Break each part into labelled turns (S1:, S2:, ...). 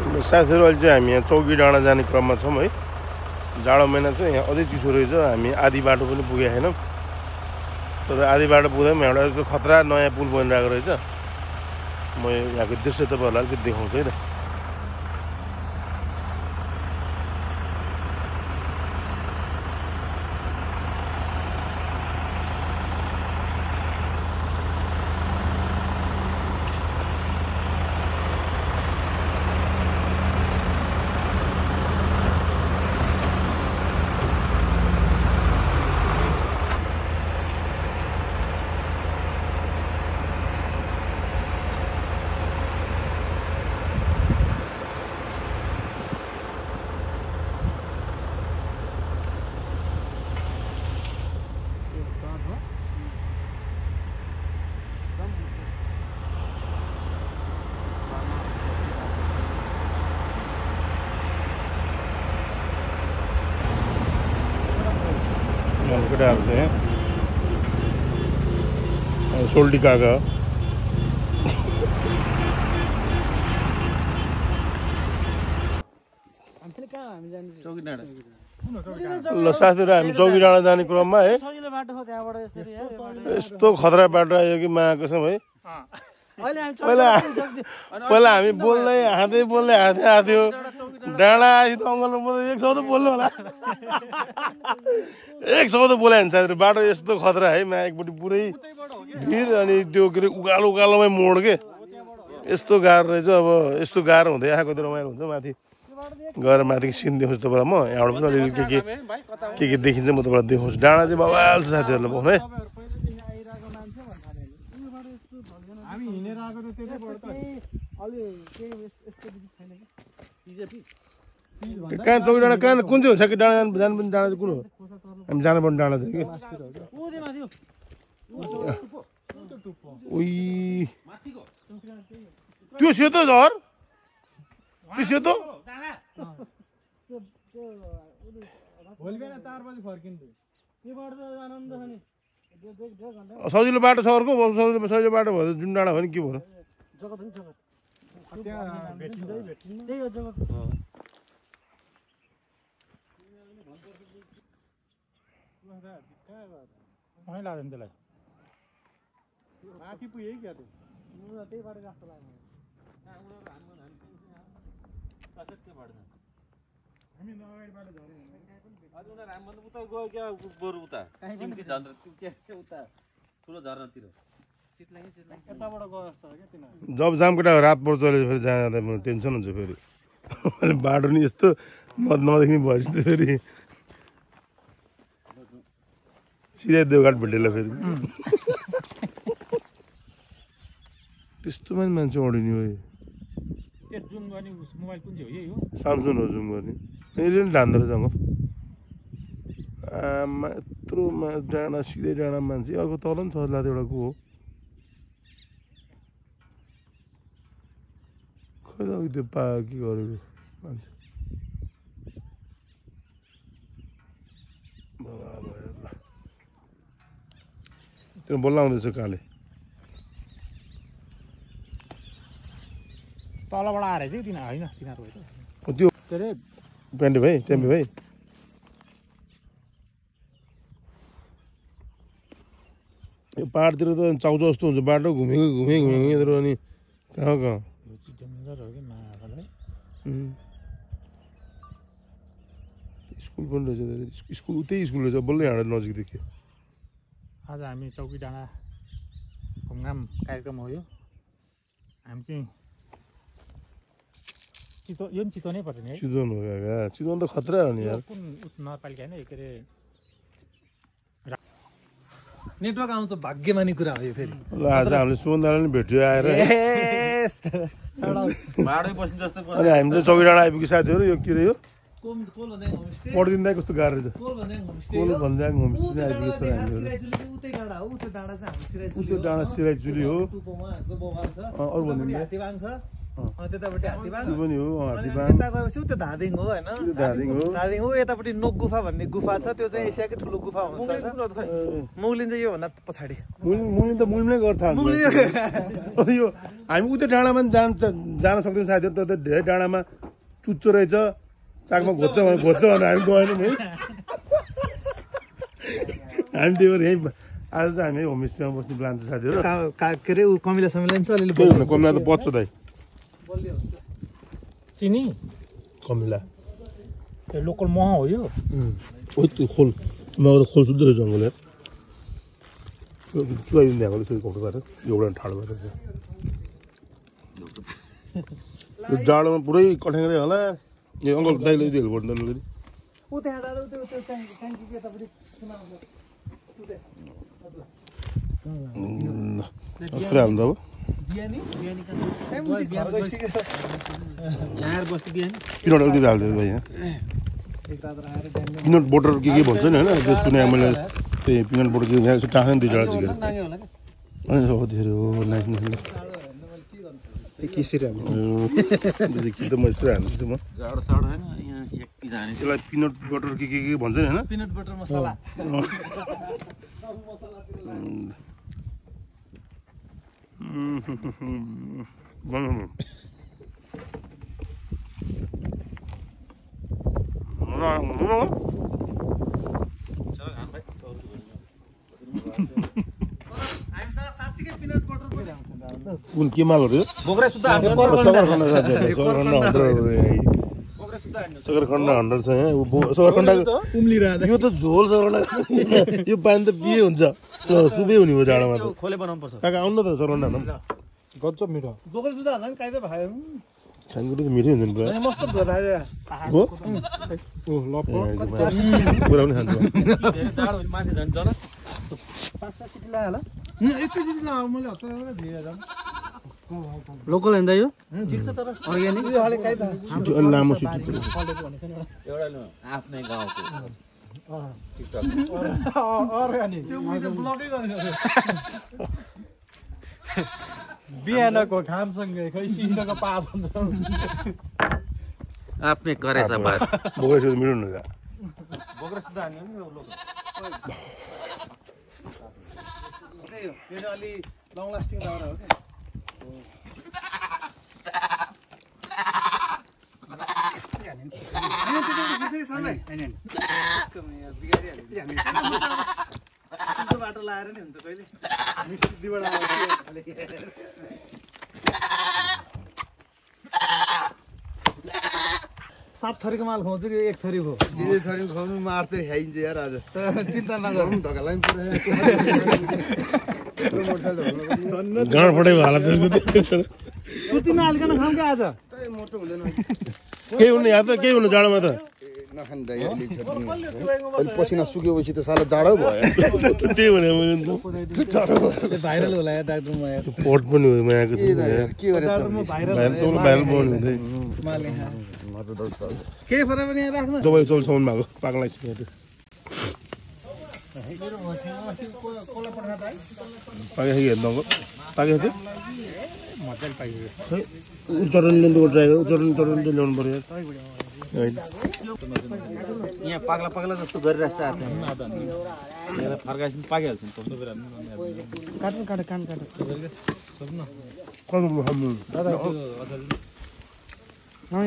S1: साथीहरु अहिले चाहिँ हामी यहाँ चौकी डाँडा जाने क्रममा छौँ है। जाडो महिना चाहिँ यहाँ अझै चिसो रहेछ। हामी आधी बाटो पनि पुगेका छैनौँ, तर आधी बाटो पुग्दा पनि एउटा यस्तो खतरा नयाँ पुल बनिरहेको रहेछ। म यहाँको दृश्य तपाईँहरूलाई अलिकति देखाउँछु है त। केटाहरू चाहिँ सोल्टी काका ल साथीहरु हामी चौकी डाँडा जाने क्रममा है यस्तो खतरा बाटो आयो कि माया कसम है। पहिला हामी बोल्दै हाँथ्यो डाँडा आएपछि त अङ्गलमा बोल्दै एक शब्द बोल्नु होला, एक शब्द बोलायो भने साथीहरु बाटो यस्तो खतरा है। माया एकपट्टि पुरै भिड अनि त्यो के अरे उकालो उकालोमै मोड के यस्तो गाह्रो रहेछ। अब यस्तो गाह्रो हुँदै आएको त्यो रमाइलो हुन्छ। माथि गएर माथि सिन देखाउँछु तपाईँलाई म यहाँबाट पनि अलिअलि के देखिन्छ म तपाईँलाई देखाउँछु। डाँडा चाहिँ बवाल छ साथीहरूलाई पाउनु है। कहाँ चौकी डाँडा कहाँ कुन चाहिँ हुन्छ कि डाँडा जानुपर्ने डाँडा चाहिँ कुन हो? हामी जानुपर्ने डाँडा चाहिँ कि उही त्यो सेतो झर त्यो सेतो सजिलो बाटो छ अर्को सजिलो बाटो भयो जुन डाँडा भयो नि के भयो? जब जामकेटा रात पर्छ फेरि जाँदा टेन्सन हुन्छ फेरि। अहिले बाटो नि यस्तो नदेख्ने भएपछि त फेरि सिधै देवघाट भेटेला फेरि त्यस्तोमा नि मान्छे अडिने हो। सामसुङ हो जुम गर्ने यसले पनि ढान्दो रहेछ आमा यत्रो डाँडा सिधै डाँडा मान्छे अर्को तल पनि छ लाद एउटा को हो खै त त्यो पा के गरेको मान्छे त्यो बोल्न आउँदैछ काले
S2: तलबाट आएर चाहिँ तिनीहरू होइन तिनीहरू
S1: त्यो के अरे टेम्पे भाइ यो पाहाडतिर त चाउचाउ जस्तो हुन्छ बाटो घुमेको यत्रो अनि कहाँ स्कुल पनि रहेछ स्कुल उतै स्कुल रहेछ बल्लै हाँडा नजिकदेखि।
S2: आज हामी चौकी डाँडा घुमघाम कार्यक्रम हो यो। हामी चाहिँ यो पनि चितवनै पर्छ नि है?
S1: चितवन हो काका, चितवन त खतरा हो नि यार।
S2: कुन नगरपालिका होइन के अरे
S3: नेटवर्क आउँछ भाग्यमानी कुरा हो यो फेरि।
S1: ल आज हामीले सुमनदालाई पनि भेट्यो आएर
S3: भाडै बस्नु जस्तो
S1: अनि हामी चाहिँ चौकी डाँडा आइपुग्यो साथीहरू। यो के अरे यो पढिदिँदा कस्तो गाह्रो रहेछ। कोल भन्ज्याङ होमस्टे आइपुग्यो सर हामीहरू। त्यो डाँडा सिराइचुली हो। अरू भन्नु
S3: त्यतापट्टि हात्तीबाङ
S1: त्यो पनि हो
S3: अनि
S1: हात्तीबाङ
S3: यता गएपछि त्यो धादिङ हो हैन
S1: धादिङ हो
S3: धादिङ हो यतापट्टि नोक गुफा भन्ने गुफा छ त्यो चाहिँ एसियाकै ठुलो गुफा हुन्छ मुगलिन चाहिँ योभन्दा पछाडि
S1: मुलि त मुलमै गर्छ यो हामी उतै डाँडामा जान सक्दैनौँ साथीहरू त धेरै डाँडामा चुच्चो रहेछ चाकमा घोच्छ भने हामी गएनौँ है हामी त्यही भएर यहीँ आज चाहिँ हामी होमस्टेमा बस्ने प्लान छ साथीहरू
S3: के अरे कमिला समिला छ अलिअलि
S1: कमिला त पच्छ दाइ
S2: चिनी
S1: कमिला
S2: यो लोकल मह हो यो
S1: ओ त्यो खोल मगर त खोल सुत्दो रहेछ अङ्गले चुहाइदिँदै आएको फेरि घोटो गरेर एउटा ठाडो गरेर यो जाडोमा पुरै कठ्याङ्ग्रै होला यो अङ्कल दाइले हेल्प गर्नु अलिकति
S3: उ त्यहाँ दादा त्यो ट्याङ्की के यतापट्टि
S1: पुरा हुन्छ अब पिनट अलिकति हालिदिनु भाइ यहाँ पिनट बटर के भन्छ नि होइन त्यो सुने मैले त्यही पिनट बटर के यहाँ टाँसा दुई जग्गा जिगेर अनि हो धेरै हो नाइस
S3: किसिर
S1: कि त म यसो हाल्छु म त्यसलाई पिनट बटर के भन्छ नि होइन
S3: पिनट बटर मसला
S1: कुन के मालहरू सकरखण्ड 100 छ यहाँ सकरखण्डको यो त झोल सकरखण्ड यो पानी त बिहे हुन्छ सुबे हुने हो जाडोमा त खोले बनाउनु पर्छ काका आउनु न त सकरखण्ड हाल्नु
S3: गजब मिठो बोकल सुदा हाल्दा नि काइदै भयो
S1: खानेकुरो त मिठै हुन्छ नि पुरा
S3: मस्त भयो
S1: हो
S3: ओ लप
S1: पुरा पनि खान्छ
S3: धेरै जाडो मान्छे झन् जरा 5-6 सिटी लाग्यो होला एकै सिटी लाग्यो मैले हप्ता दिएर जाम लोकल हैन यो ठिक छ तर अर्ग्यानिक यो हाले काइदा
S1: अलि लामो सिटी
S3: एउटा आफ्नै गाउँको टिकटक अर्ग्यानिक त्यो मैले ब्लगै गरेको बिहानको घामसँगै खै सिन्धको पाप हुन्छ
S4: आफ्नै करेछ बात
S1: बोकेर मिठो हुन्छ
S3: बोक्रा सुदा हान्यो नि यो लोकल यो चाहिँ अलि लङ लास्टिङ दाउरा हो क्या बाटो लाएर नि हुन्छ कहिले मिस्त्रीबाट सात थरीको माल खुवाउँछु कि एक थरी हो
S5: जे थरी खुवाउनु मार्दै खाइन्छ यार आज
S3: चिन्ता नगरौँ
S5: धक्कालाई पनि
S1: गाँड फटाइ भयो होला त्यसको
S3: सुति नहालिकन खाउँ क्या आज
S5: मोटो हुँदैन
S1: केही हुने यहाँ त केही हुनु जाडोमा त
S5: नखानु दाइ अलि पसिना सुकेपछि त साला जाडो भयो
S1: त्यही भने
S3: भाइरल होला यार डाक्टरमा यार
S1: पट पनि हो मायाको
S5: के गरे
S1: भाइरल बनाउनु हुँदै
S3: केही फरक पनि यहाँ राख्नु
S1: दबाई चौलसम्म भएको पाक्ला पाके हेर्नु पाकेको थियो
S2: मजाले पाइयो
S1: चटनी ल्याउनु ट्राई गर्नु चटनी ल्याउनु पर्यो
S4: यहाँ पाग्ला पाग्ला जस्तो गरिरहेछ फर्काएपछि पाकिहाल्छ
S3: कान काट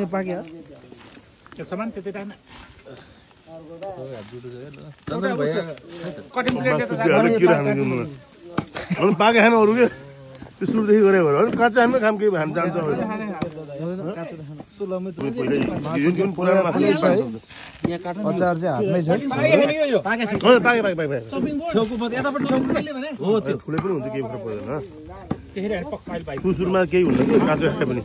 S3: यो पाक्यो
S2: त्यो सामान त्यतै राख्न
S1: पाके खानु अरू के त्यो सुरुदेखि गरे भएर काँचो हामी खाम केही खानु जान्छ
S5: अचार चाहिँ हातमै छ
S1: ठुलै पनि हुन्छ केही फरक पर्दैन सुरुमा केही हुन्छ कि काँचो खाए पनि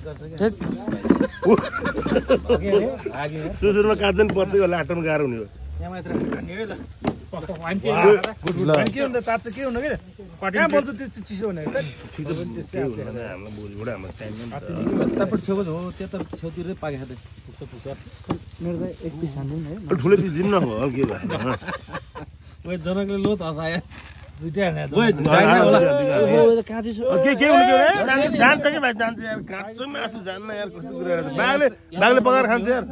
S1: सुरुमा काँचो पनि पर्छ लाटोमा गाह्रो हुने हो
S3: के हुन्छ तातो के हुनु के कहाँ बोल्छ त्यो चिसो हुने
S4: यतापट्टि छेउको हो त्यता छेउतिरै पाके खाँदै पुग्छ
S3: मेरो त एक पिस हान्नु है
S1: ठुलै पिस दिनु न हो के भयो
S4: जनकले लो हँसायो दुईटै हाने
S3: काँची छ
S1: के हुनु के जान्छ कि भाइ जान्छ यार काट्छु मासु जान्न यार कस्तो कुरा बाघले पकाएर खान्छ यार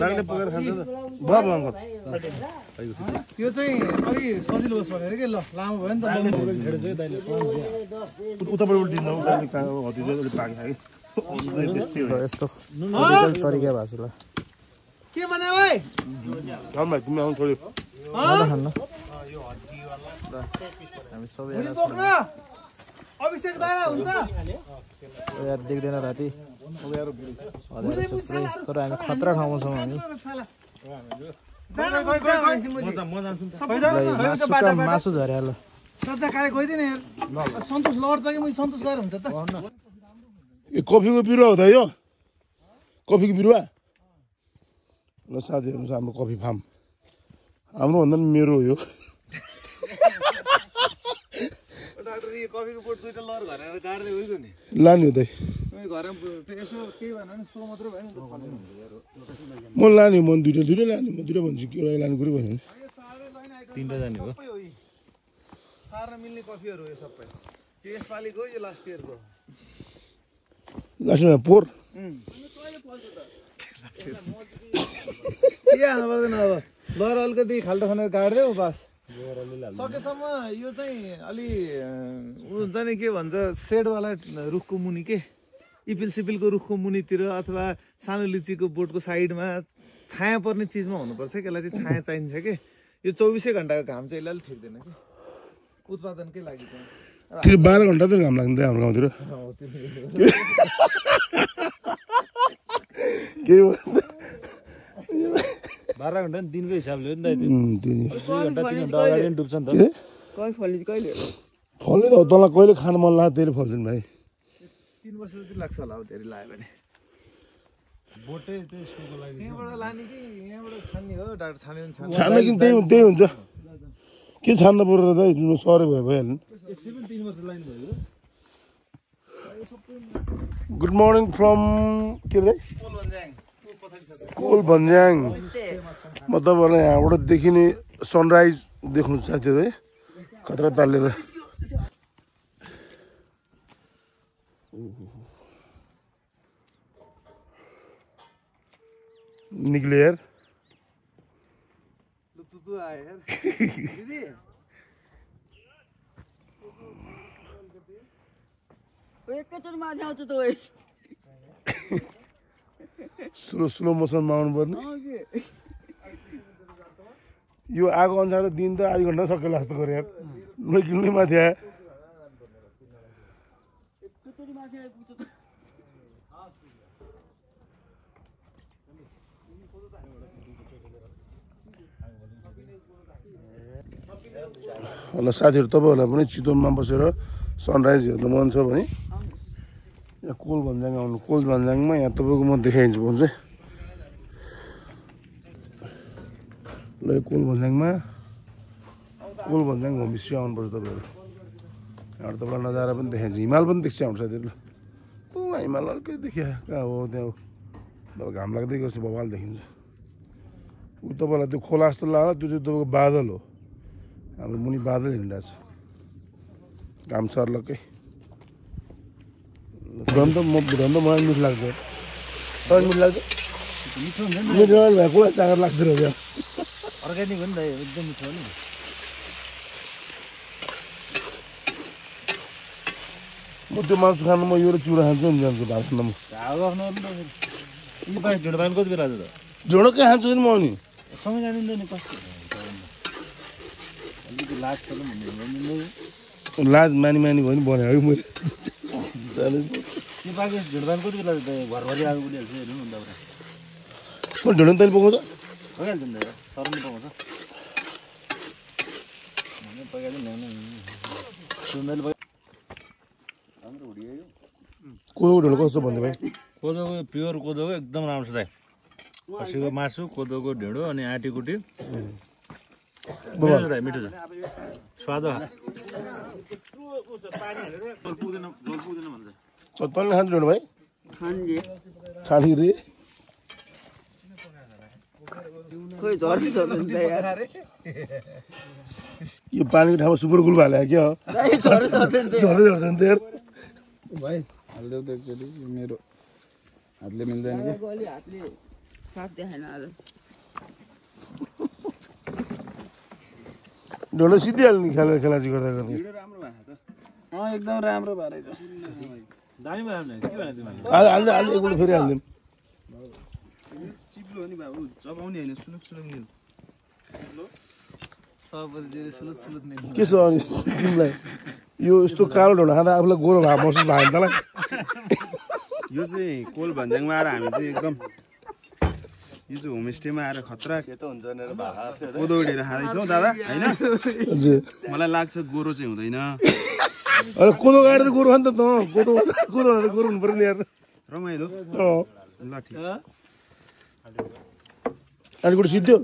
S1: बाघले पकाएर खान्छ बाबु अङ्कल
S3: त्यो चाहिँ अलि सजिलो होस् भनेर के ल लामो भयो नि त
S1: उताबाट दिनु हति चाहिँ पाक खायो
S2: यस्तो तरिका भएको छ ल
S3: के बनायो ओइ
S1: खाऊ भाइ तिमी आउनु छोड्यो
S2: खान्न हामी सबै
S3: अभिषेक दादा हुन्छ
S2: यार देख्दैन राति तर हामी खतरा ठाउँमा छौँ हामी मासु झर्यालो
S3: सज्जा काले गइदिने यार सन्तोष लड्छ कि म सन्तोष गएर हुन्छ त
S1: ए कफीको बिरुवा हो त यो कफीको बिरुवा ल साथीहरू हाम्रो कफी फार्म हाम्रो भन्दा पनि मेरो हो यो
S3: डाक्टर यो कफीको बोट दुईटा लर घरेर गाड्दै गइगयो नि
S1: लाने हो त
S3: घरमा यसो केही भएन भने सो मात्र भयो नि
S1: म लाने म दुइटा लाने म दुइटा भन्छु एउटा लाने कुरो भन्यो
S4: तीनटा जाने हो
S3: सार्न मिल्ने कफीहरू हो यो सबै यो यसपालिको यो लास्ट इयरको
S1: लास्टमा पोहोर
S3: के हाल्नु पर्दैन अब लर अलिकति खाल्टो खनेर गाडिदेऊ बस सकेसम्म यो चाहिँ अलि हुन्छ नि के भन्छ सेडवाला रुखको मुनि के इपिल सिपिलको रुखको मुनितिर अथवा सानो लिचीको बोटको साइडमा छाया पर्ने चिजमा हुनुपर्छ कि यसलाई चाहिँ छाया चाहिन्छ कि यो 24 घन्टाको घाम चाहिँ यसलाई ठेक्दैन कि उत्पादनकै लागि चाहिँ
S1: 12 घन्टा त घाम लाग्दैन हाम्रो गाउँतिर के
S4: 12 घन्टा दिनको हिसाबले हो नि त 2 घन्टा 3 घन्टा अगाडि पनि डुब्छ नि त
S1: फल्ने त तँलाई कहिले खानु मन लाग्छ त्यसले फल्छन् भाइ
S3: 3 वर्ष जति लाग्छ होला हौ धेरै लाग्यो भने
S4: बोटै त्यही सुको लागि
S3: यहाँबाट लाने कि यहाँबाट छान्ने हो डाक्टर छान्यो भने छान्ने
S1: छान्न कि त्यही हुन्छ के छान्न पर्यो त सरे भइहाल्नु
S4: यसै पनि 3 वर्ष लाइन भयो
S1: गुड मर्निङ फ्रम के रे कोल भन्ज्याङ म तपाईँहरूलाई यहाँबाट देखिने सनराइज देखाउँछु साथीहरू है खतरा तालेर निक्ले यार
S3: तुतु आयो यार दिदी
S6: एकैचोटि माथि आउँछ त
S1: स्लो मोसनमा आउनु पर्ने यो आगो अनुसार दिन त आधी घन्टा सक्यो जस्तो गरे यार किन्नै माथि आयो होला साथीहरू तपाईँहरूलाई पनि चितवनमा बसेर सनराइज हेर्नु मन छ भने यहाँ कोल भन्ज्याङ आउनु कोल भन्ज्याङमा यहाँ तपाईँको म देखाइदिन्छु भन्छु ल यो कोल भन्ज्याङमा कोल भन्ज्याङ होमस्टे आउनुपर्छ तपाईँहरू यहाँ तपाईँलाई नजारा पनि देखाइदिन्छु हिमाल पनि देख्छ हाम्रो साथीहरू ल हिमाल अर्कै देखिया कहाँ हो त्यहाँ हो अब घाम लाग्दै गएपछि बवाल देखिन्छ ऊ तपाईँलाई त्यो खोला जस्तो लाग्यो त्यो चाहिँ तपाईँको बादल हो हाम्रो मुनि बादल हिँडिरहेछ घाम सर्लकै भुटान त मलाई मिठो लाग्छ तपाईँ मिठो लाग्छ मिठो भएको चाकर लाग्दो रहेछ
S4: अर्ग्यानिक हो नि त एकदम मिठो हो नि
S1: म त्यो मासु खानु म यो र चिउरा खान्छु नि जान्छु भात खान म
S4: आफ्नो ढिँडो पानी कति बेला त
S1: ढिँडो कहाँ खान्छु नि म नि
S4: सँगै जानिँदैन नि कस्तो अलिकति लाज छ
S1: लाज मानी भयो नि भने है मैले
S4: त्यो बाँकी ढिँडो पानी कति बेला घरभरि आगो बोलिहाल्छ हेर्नु नि त
S1: ढिँडो तैँले पकाउँछ
S4: भइहाल्छ नि त सरले पकाउँछ
S1: कोदोको ढिँडो कस्तो भन्दै भाइ
S4: कोदोको प्योर कोदोको एकदम राम्रो छ दाइ खसीको मासु कोदोको ढिँडो अनि आँटीकुटी मिठो छ स्वाद
S1: तैँले खान्छ ढिँडो भाइ खाने रे
S6: खोइ झर्छ झर्छ यार
S1: यो पानीको ठाउँमा सुपर गुल हाले क्या हो
S6: झर्छ झर्छ
S1: झर्दै झर्दैन त यार
S5: भाइ हालिदेऊ त एकचोटि मेरो हातले मिल्दैन कि
S6: गोली हातले साथ देखाएन आज
S1: ढोलो सिद्धिहाल्ने खेला चाहिँ गर्दा गर्दै
S5: एकदम राम्रो भएर रहेछ
S4: दामी भयो भने के भने तिमीले
S1: हाल्दै एकपल्ट फेरि हालिदिउँ
S5: चिप्लो हो नि बाबु चबाउने होइन सुलुक निल
S3: सबैले सुलुत सुलुत नै
S1: के छ अनि तिमीलाई यो यस्तो कालो ढोलो खाँदा आफूलाई गोरो भए महसुस भयो नि तँलाई
S5: यो चाहिँ कोल भन्ज्याङमा आएर हामी चाहिँ एकदम यो चाहिँ होमस्टेमा आएर खतरा कोदो उडेर खाँदैछौँ दादा होइन
S1: हजुर
S5: मलाई लाग्छ गोरो चाहिँ हुँदैन
S1: अरे कोदो गाडी त गोरु हो नि त कोदो गोरु हुनु पर्यो नि यार
S5: रमाइलो
S1: अँ
S5: ल ठिक छ
S1: अनि कुरो सिद्धो